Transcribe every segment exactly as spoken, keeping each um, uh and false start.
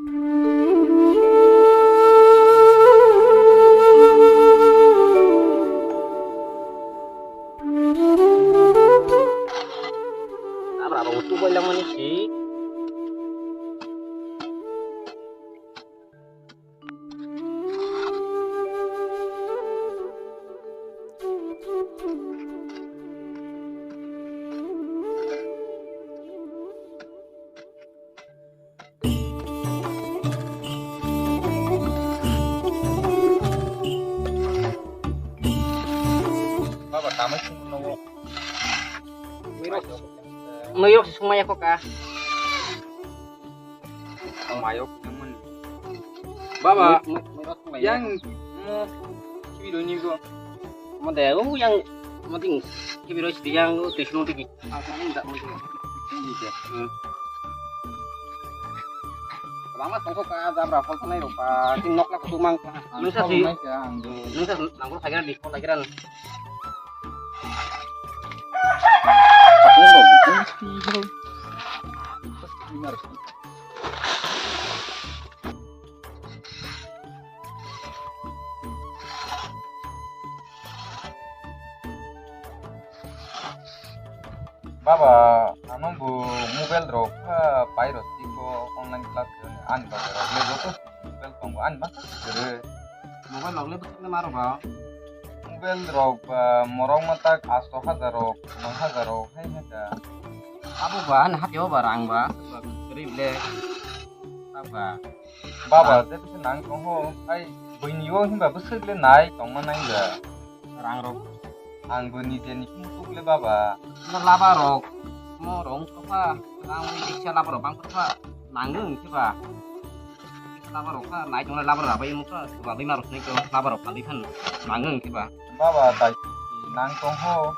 Abra rok tu boilang mani si. Baba, tamo sung nogo. Mayok sung maya ko ka. Mayok naman. Baba, yang mo kibiro ni go. Mo de, o yang mo ding kibiro si yang o tu sung digi. Ang ang da mo ding. Ini dia. Hmm. Baba, tong ko ka jabra hol tanai ro pa. Tin nok la ko mang. Nung sa si. Nung sa nang ko sagira di ko sagira. Baba, ano bo mobile rok kha pai rok tiko online class ani bagwi rok le joto mobile tongo ani ma kwrwi. Mobile rok le bwswk le ma rw ba? Mobile rok ba morok ma tak asto hajar rok, nang hajar rok hai hai ta. Abo ba ani hati o ba rang ba, ba kwrwi le. Abo ba. Baba, ah, te bisi nang tongo, hai buini o himba bwswk le nai tongma nai ba. Rang rok. Ang bo nije ni mutuk le baba. No laba rok. Mo rong tokha. Rang wi diksa laba rok bang tokha. Nangwng khe ba. Laba rok kha nai tong laba rok bai mukha. Ba bai ma rok ni ko laba rok kali khan. Nangwng khe ba. Baba dai nang tong ho.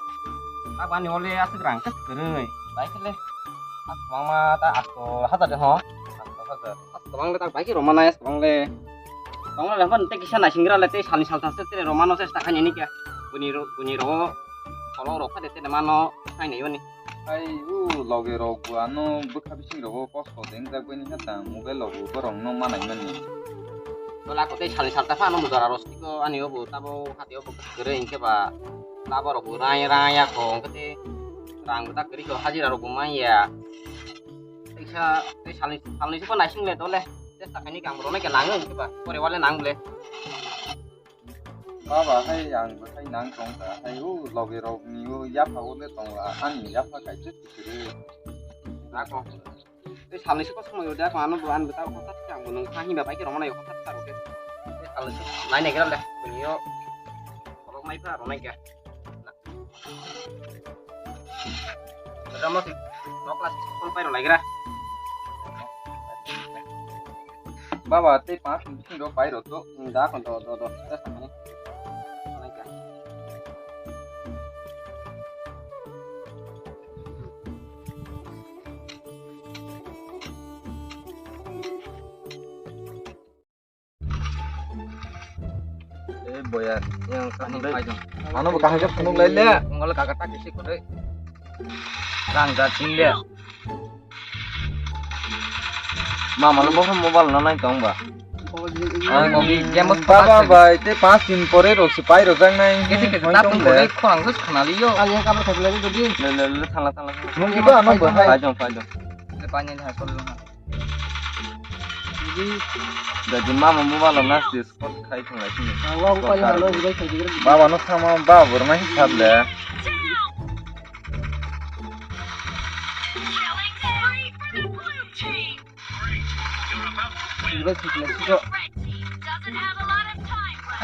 Aba ni ole aswk rang kwrwi. Dai khe le. As mama ta asto hajar de ho. Asto hajar. Kwbang le tak bai khe romana ya kwbang le. Tongna le hwn tei kisa naisingra le tei salni saltham se tere romano se sakha nini kya. Buni ro buni ro solo ro khade tere mano sai nai oni. Ai u loge rok bo ano bwkha bising rogo kosto deng jak bini hata mobile rogo borok no manai mani. Tola ko tei salni salta phano mujora ro siko ani obo tabo hati obo kere hinkhe ba tabo rok bo rai rai ya ko hinkhe tei rang bo tak keri ko hajira rok bo man ya. Teisa tei salni salni siko naising le dole. Tei sakani kang rona ke nang wng khe ba pore wale nang ble. Baba hai ang bo hai nang tong kha hai u loge rok ni u yapha o le tong la ani yapha kai se kire. Ako. Tei salni siko sumai o da ko ano bo an beta ko ta kang bo nung kha hi ba bai ke rona yo ko ta ta ro ke. Tei salni siko nai ne gra le. Ni yo. Kolok mai pha rona ke. Baba tei paanch minute rok pai rok to da kon do do do. Eh, boya, yang kaham dai. Ano bo kaham phunuk lai le. Unggal kaka tak isi kore. Rang da ching le. Mama lo bo mobile na nai tong ba. Ang mo bi game baba bai te paanch din pore ro si pai ro jang nai. Kete kete tap tong pore khorang sus khana li yo. Ang yang kamera thok lai do di. Le le le thala thala. Mo ki ba ano bo hai. Pai jong pai jong. Le pai nai ha sol lo ha. Jadi mama mobile nas dis kot khai thung lai sini. Baba no sama baba borma hi sab le.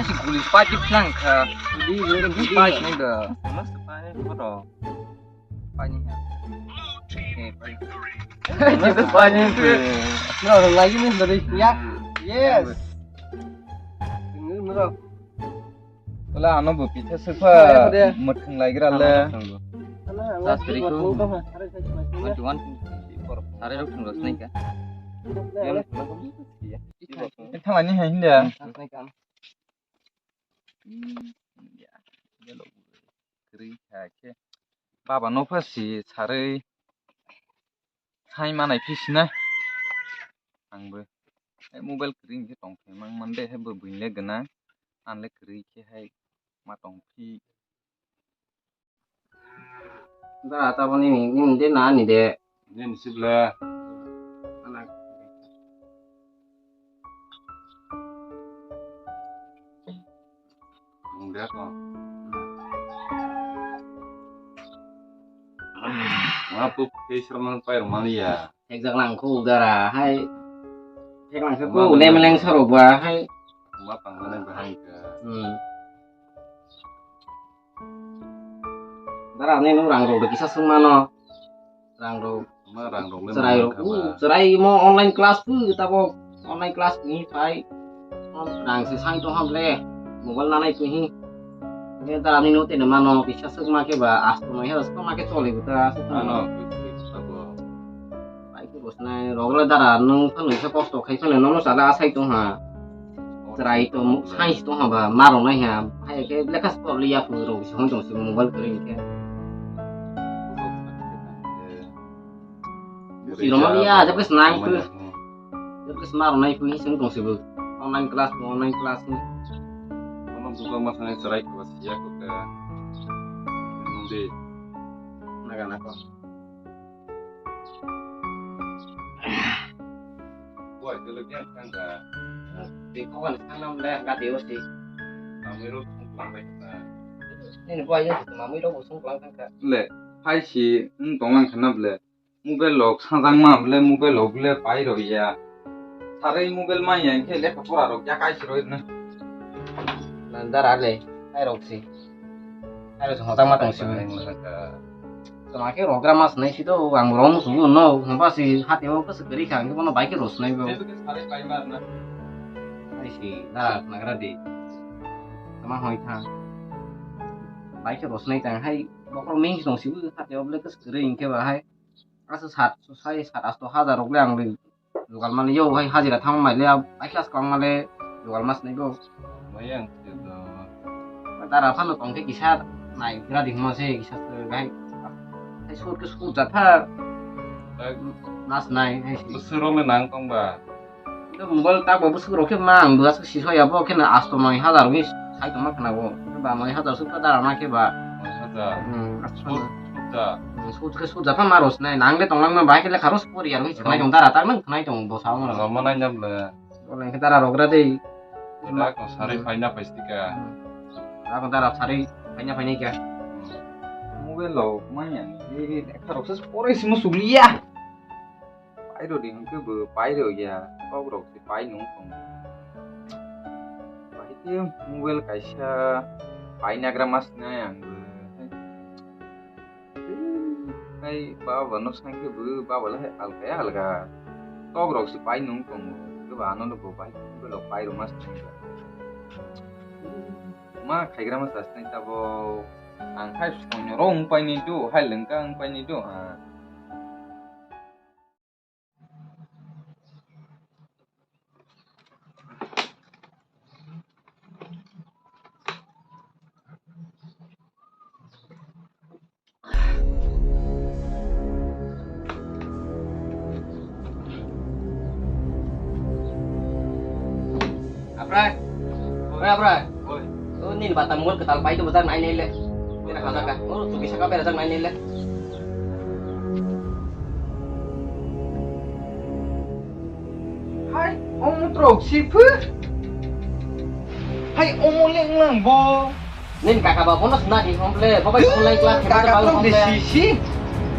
Asi guli pati plang kha. Pati ni da. Pani ha. Eh, pani. Itu pani tu. No, lagi ni dari ya. Yes. Ini mero. Wala ano bo pitha sukha. Muthung laigra le. Sastri ko. One to one. Sare rok thung rosnai ka. Thalani hai hinda. Kwrwi kha khe. Baba no pha si sarwi sai manai phi sinai. Angbo. Hai mobile kwrwi hwnkhe tongthai mang man de, hai bo buini le gwnang, ang le kwrwi khe hai ma tong phi. Dara taboni ni, ni de na ni de. Nini sibla. Anak. Nung de ko. Ma pup ke sermon pai romani ya. Thekjak lang kho dara hai. Thek lang khe kho lemeleng sarok ba hai. Ma pangmani bahai ka. Hmm. Dara ani nung rang rok kisa sung mano. Rang rok. Ma rang rok le chwrai rok. Chwrai mo online class pu tabo online class ni pai. Rang se sai to ham le. Mobile na nai pu hi. Nge dara ani no te mano kisa sung ma ke ba asto no he sung ma ke choli buta. Ano. Pai khe bo swnai rogla dara nwng phano khe kosto khai phano nono chala asai tong ha. Chwrai to science tong ha ba ma rok nai ha. Hai khe lekha por liya phu rok se hwn tong se mobile kwrwi khe. Chiroma liya jab khe snai phu. Jab khe ma rok nai phu sung tong se bo. Online class online class ni. Ono buka ma sanai chwrai ko siya ko ka. Nungde. Naga nako. Nini buai yo tongmani rok bo sung kwlang thangkha. Le, hai si wng tonglang khana ble. Mobile rok sangjak ma ble, mobile rok ble pai rok ya. Sarwi mobile ma ya, hwnkhe lekha pora rok ya kaisa roi rwna. Nang dara le, hai rok si. Hai rok si hojak ma tong si. Toma khe rogra mas nai si do, ang rom su no, hamba si hati o khe kwrwi kha, ang bono bai khe ros nai bo. Hai si, dara nagra di. Toma hoi tha. Bai khe ros nai tang hai, bokrok ming si tong si bo, hati o ble khe kwrwi hwnkhe ba hai. Asa sat, sai sat asto hajar rok le ang le. Jugal mani yo hai hajira thang mai le, ai class kwbangma le jugal mas nai bo. Mayang se do. Dara phano tong khe kisa nai gra di hwnma se kisa se gai. Hai sur khe sur jatha. Mas nai hai se. Bwswk rok le nang tong ba. Mobile tak bo bwswk rok khe ma ang bwswk si soya bo khe na asto nai hajar wi sai tong ma khna bo. Ba nai hajar suk ta dara ma khe ba. Nai hajar. Hmm, asto. Sut, sut da. Hmm, sut khe sut jatha ma ros nai nang le tong lang ma bai khe le kharos. Pori aro khe khwnai tong dara tak nang khwnai tong bo sao mano. Rama nai nam le. Bo nang khe dara rogra dei. Ila ko sari paina paistika. Ako dara sari paina paina kya. Mobile lo manya ni ekta rok se pore simo suliya. Pairo di hwnkhe bo pairo ya. Kok rok se pai nung tong. Bahai khe mobile kaisa painagra mas nai ang bo. Hai baba no sai khe bo baba le hai alga alga tok rok se pai nung tongo. Khe ba ano no bo bai khe bo pai rwma se nung. Ma khaigra ma sa sai tabo ang hai sonyo ro wng pai ni do hai lengka wng pai ni do. Abrai. Oi, Abrai. Oi. O nini bata mor ketal pai tu bata nai nai le. Bera kada ka. O tu bisa ka bera nai nai le. Hai, omo trok si phu. Hai, omo leng lang bo. Nin kaka ba bono sna di homble, bobai online class kaka trok di si si.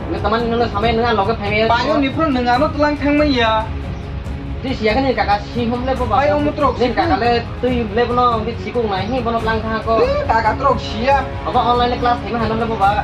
Ni tamani nuna samai nuna loge phaimai. Payo ni pro nung ano tlang thang mai ya. Di siya kan ni kaka si homble boba. Hai, omo trok si phu. Nin kaka le tui le bono di sikung nai hi bono tlang thang ko. Kaka trok siya. Boba online class khaima hanam le boba.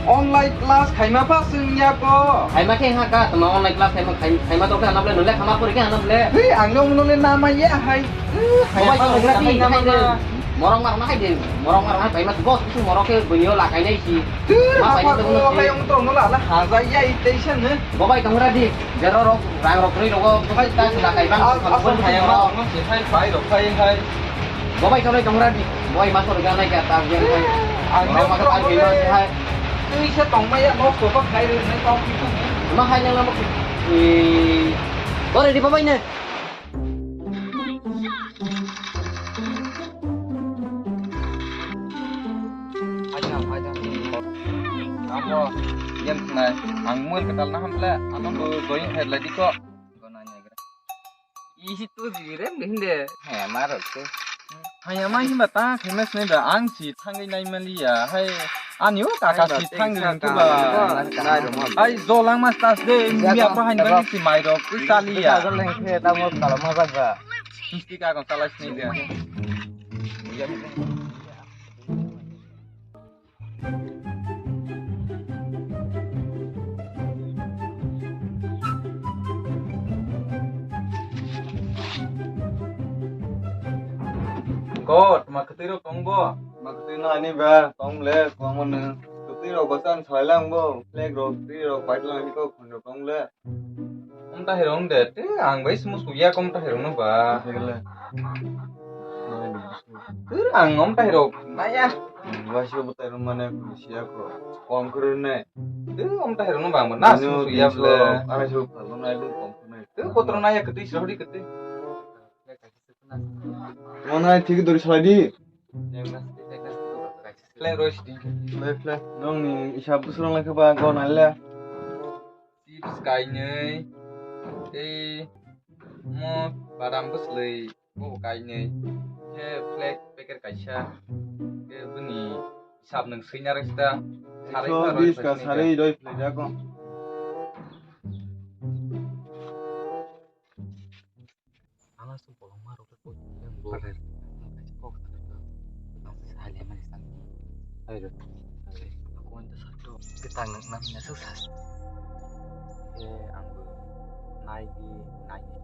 Online class khaima pha swngya ko. Khaima khe ha ka, tama online class khaima, khai-, khaima to khe hanap le, nole khama pori khe hanap le. Hei, ang no nole nama ya hai. Hei, hai, hai, hai, hai, hai, hai, hai, hai, hai. Morok mar na hai din, morok mar na hai, paima to boss, morok khe bunyo la kai nai si. Tur ma ha paima pa to ko, hai, hai, ang to no la, la, ha, ja, ya, i, te, isa, ne. Bobai tongra di, jero rok, rang rok, roi rok, ta, ta, ta, kai bang, asal hai, ma, ma, si, hai, pai rok, hai, hai. Bobai tongra di, bobai ma, sorry, ga, nai, ga, ta, ga, hai. Ang rok, ma, ta, ga, ma, hai. Twi se tongmaya, nosto kok khai rwnai kok ni thung. Ma hai nang nang. Ore di babai ne. Yang nai, ang mul ketal na hamle, ano bo join head lagi ko. Isi tu jire minde. He, ma rok tu. Hanya ma himba ta khemes ne ba ang si thangwi nai mali ya. Hai, ani o kaka si thangwi tu ba. Nai rok ma. Hai, jolang mas tas de, mi apa hain ba si mai rok tu tali ya. Misti ka kon tala sini dia. God, ma kwtwi rok tong bo? Ma kwtwi no ani ba, tong le, tong mano. Kwtwi rok bwsa ang salai lang bo, flag rok, tree rok, pai lang ani kok khon rok tong le. Om tahir ong de, te ang bai sumo suya kom tahir ong ba. Te ang om tahir ong naya. Bai sumo tahir ong mane siya ko kom kuru ne. Te om tahir ong ba na sumo suya ble. Arai su phalong nai lu kom kuru ne. Te kotro naya kete sirodi kete. Mana thik dori salai di. Flag roi sidi. Flag, flag. Nong ni isa busrong lai khe ba go nai le. Chips kainwi, tei mo badam bwswlwi bo kainwi, khe flag packet kaisa, khe bini hisab nwng swina rwkhe ta, sarwi ekso bish ka sarwi roi phlai jako. Ano se bolong ma rok ko yang bo. Pakai. Kok. Ang se hali mani sang. Ayo. Aku minta satu. Kita nang nang nang susah. Eh, ang bo. Nai di, nai di.